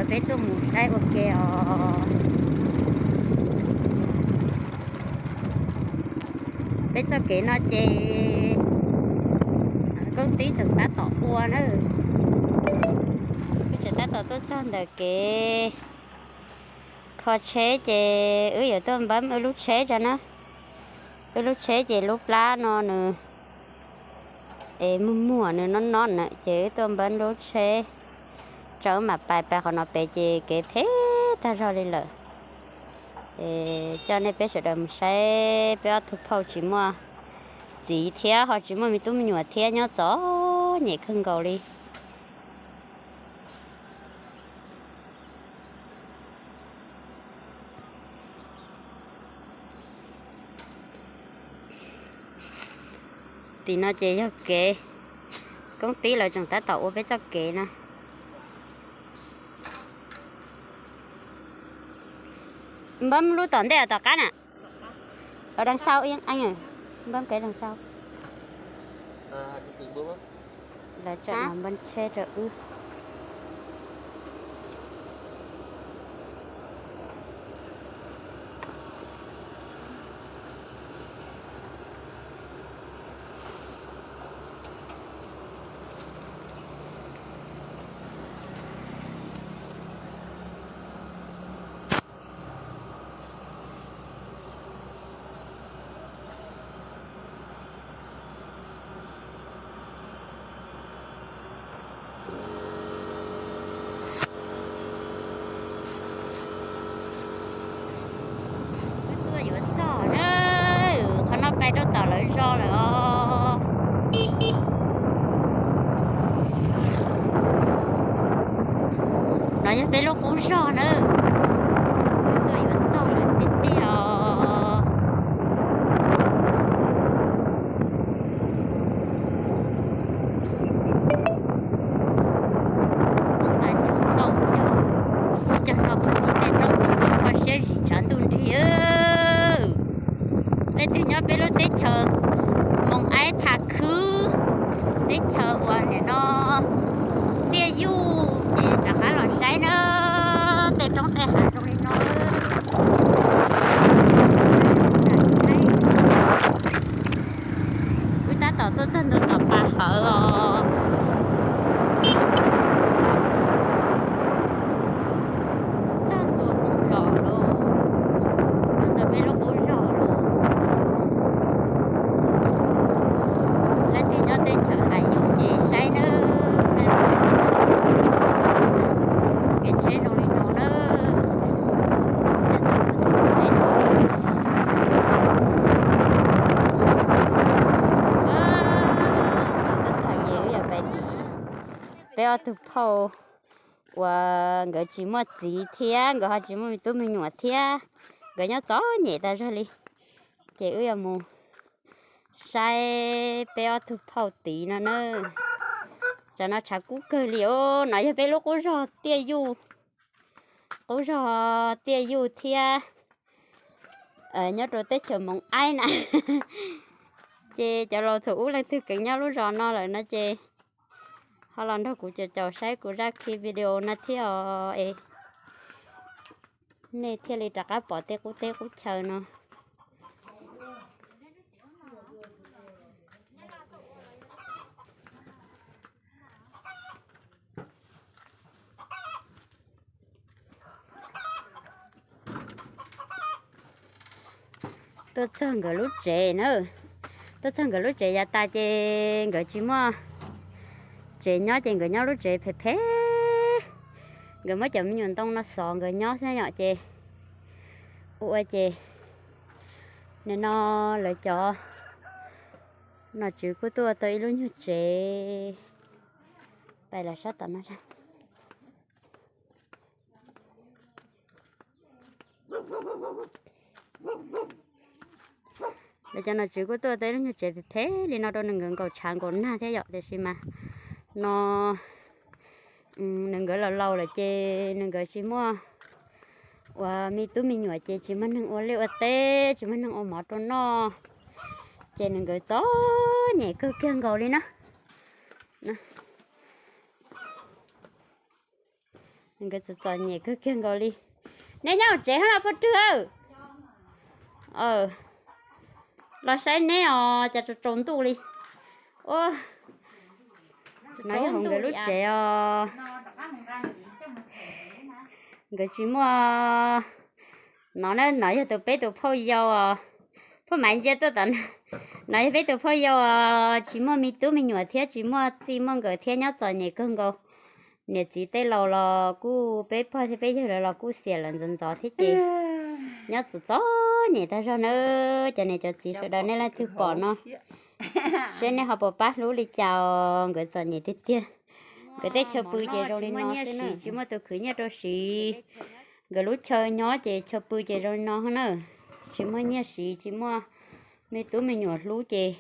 Peb tuaj mus saib ua ke os. Peb txoj kev no ces koob tib tseem tab tom ua na. Wb tseem tab tom tuaj txog ntawm kev kho tsheb ces wb yuav tuaj npab wb lub tsheb tso na. Wb lub tsheb ces lub plab no nws es muag muag nws no no na ces wb tuaj npab lub tsheb tso wb mam pais, pais qhov no pem ces kev phem tag zog li lawm. Es coj nej peb sawv daws mus saib peb ob tug phauj tsis muaj txiv thiab ho tsis muaj me tub me nyuam thiab nyob txom nyem kawg nkaus li. Tim no ces yog kev, koob tib lawv tseem tab tom ua peb txoj kev no. Npab lub tom ntej tom qab na. Ở đằng sau Yên Anh ơi. Npab kev đằng sau. Lawv tseem npab tsheb rau wb. Tuaj yuav txog na, qhov no pais rau tom lawv zos lawm os. No yog peb lub qub zog na, tuaj yuav txog lawm tiag tiag os. Mas cog tau cog, muaj cog rau puag tim tej roob rau kho siab zim tshav ntuj nrig. Leej twg nyob peb lub teb chaws Moos Aib Tham Khwb, teb chaws uas nim no tiaj yuj ces rov qab los saib na, tej roob tej hav zoo li no. Wb tab tom tuaj txog ntua tom pas hawv os. Txog ntua lub zos lawm, txog ntua peb lub qub zos lawm. Leej twg nyob teb chaws hav yuj ces saib nawb, peb lub qub zos, kev tsheb zoo li no nawb. Tuaj txog ces wb yuav pais tim peb ob tug phauj uas nkawd tsis muaj txiv thiab nkawd ho tsis muaj me tub me nyuam thiab, nkawd nyob txom nyem tas zog li. Ces wb yuav mus saib peb ob tug phauj tid no na. Tsam no tshav kub kawg li os. No yog peb lub qub zog tiaj yuj, qub zog tiaj yuj thiab nyob rau teb chaws Moos Aib na. Ces cov laus thaum ub leej twg kheev nyob lub zos no lawm no ces ho los nrog kuv caum caum saib kuv zaj clip video no thiab os es nej thiaj li rov qab pom tej qub teb qub chaw no. Tuaj txog nkawd lub tsev na, tuaj txog nkawd lub tsev yav tas ces nkawd tsis muaj tsev nyob ces nkawd nyob lub tsev phem phem. Nkawd muab cov me nyuam ntoo no xov nkawd nyob xwb yom ces ua ua ces nim no lawv cov nom tswv kuj tuaj tau ib lub nyuag tsev. Pais los sab tom no. Lawv cov nom tswv kuj tuaj tau ib lub nyuag tsev phem phem li no rau nws nkawd nkaum tshav nkaum nag thiab yom, tiam sis mas no nws nkawd laus laus lawm ces nws nkawd tsis muaj ua me tub me nyuam ces tsis muaj neeg ua liaj ua teb, tsis muaj neeg ua mov rau noj, ces nws nkawd txom nyem kawg kiag nkaus li na. Nkawd txom txom nyem kawg kiag nkaus li. Neb nyob hauv tsev hab los phooj ywg? Los saib neb os, cas tsaus tsaus ntuj li. Ua, no yog hauv nkawd lub tsev os. Nkawd tsis muaj, no na, no yog tus peb tus phauj yau os. Phauj Maiv ntsia tuaj tom no. No yog peb tus phauj yau os, tsis muaj me tub me nyuam thiab tsis muaj txij muaj nkawm thiab, nyob txom nyem kawg nkaus. Niam txiv tej laus los kuj, peb pog thiab peb yawg lawv los kuj xiam lawm ntxov ntxov thiab ces nyob txom txom nyem tag zog nawb. Cov niam cov txiv sawv daws nej leej twg pom no, seb nej ho puas pab hlub li cas os, nkawd txom nyem tiag tiag. Nkawd tej chaw pw ces zoo li no xwb na, tsis muaj tus khwv nyiaj rau siv. Nkawd lub chaw nyob ces chaw pw ces zoo li no na, tsis muaj nyiaj siv, tsis muaj me tub me nyuam hlub ces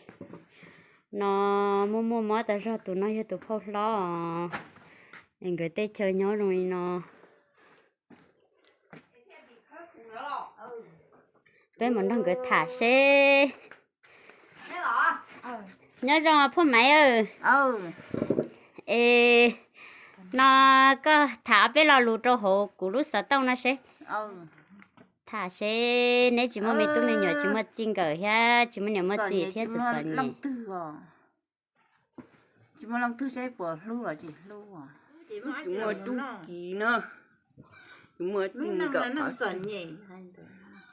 no muaj muaj mob tag zog. Tus no yog tus phauj hlob os, es nkawd tej chaw nyob zoo li no. Peb mus nrog nkawd tham seb. Nyob zoo phauj Maiv. Es no koj tham ob peb lo lus rau hauv kuv lub xov tooj no seb. Tham seb neb tsis muaj me tub me nyuam, tsis muaj txij nkawm thiab tsis muaj niam muaj txiv thiab txom txom nyem. Tsis muaj leej twg seb puas hlub los tsis hlub. Tsis muaj tub kiv na, tsis muaj txij nkawm,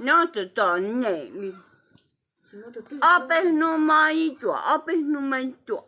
nyob txom txom nyem li. Ob peb hnub mob ib cuam, ob peb hnub mob ib cuam.